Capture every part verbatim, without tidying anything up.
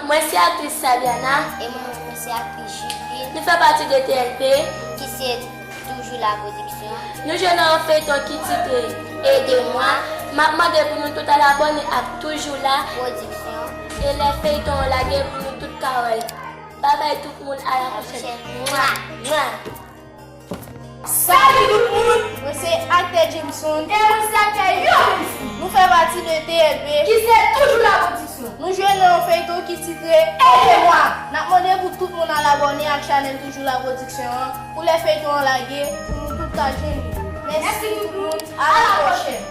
Mwen se aktris Sabiana. E mwen, mwen se aktris Julie. Nou fè pati de T L P. Ki se Toujou La Production. Nou jwe nan yon feyton ki titre Ede Mwa. M ap mande pou nou tout al abòne ak Toujou La Production. E lè feyton an lage pou nou tout ka wè l. Babay tout moun, a la pwochèn. Mwa, mwa. Salut tout moun! Mwen se aktè Jameson. E mwen se aktè Yoris. Nou fè pati de T L P. Ki se Toujou La Production. Nou jwe nan yon feyton ki titre Ede Mwa. N ap mande pou tout moun al abòne ak chanèl Toujou La Production an, pou lè feyton an lage, pou nou tout ka jwenn li. Mèsi tout moun, a la pwochèn.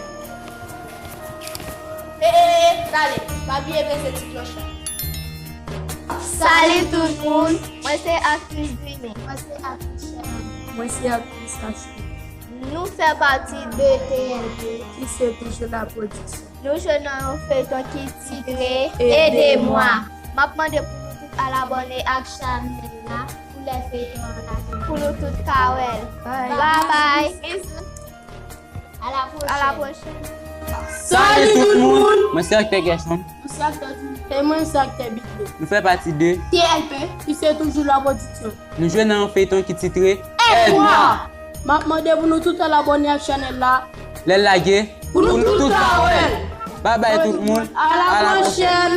E, e, e, tande, pa bliye peze ti klòch la. Salut tout moun, mwen se aktris Dreamy. Mwen se aktris Sherline. Mwen se aktris Ashley. Nou fè pati de T L P. Ki se Toujou La Production. Nou jwe nan yon feyton ki titre Ede Mwa. M ap mande pou nou tout al abòne ak chanèl la pou lè feyton an lage. Pou nou tout ka wè l. Bye. Bye bye. A la pwochèn. Salut tout moun! Mwen se aktè Gerson. Mwen se aktè Junior. E mwen se aktè Big Bo. Nou fè pati de T L P. Ki se Toujou La Production. Nou jwe nan yon feyton ki titre Ede Mwa. M ap mande pou nou tout al abòne ak chanèl la. Lè l lage, pou nou tout ka wè l. Babay tout moun. A la pwochèn.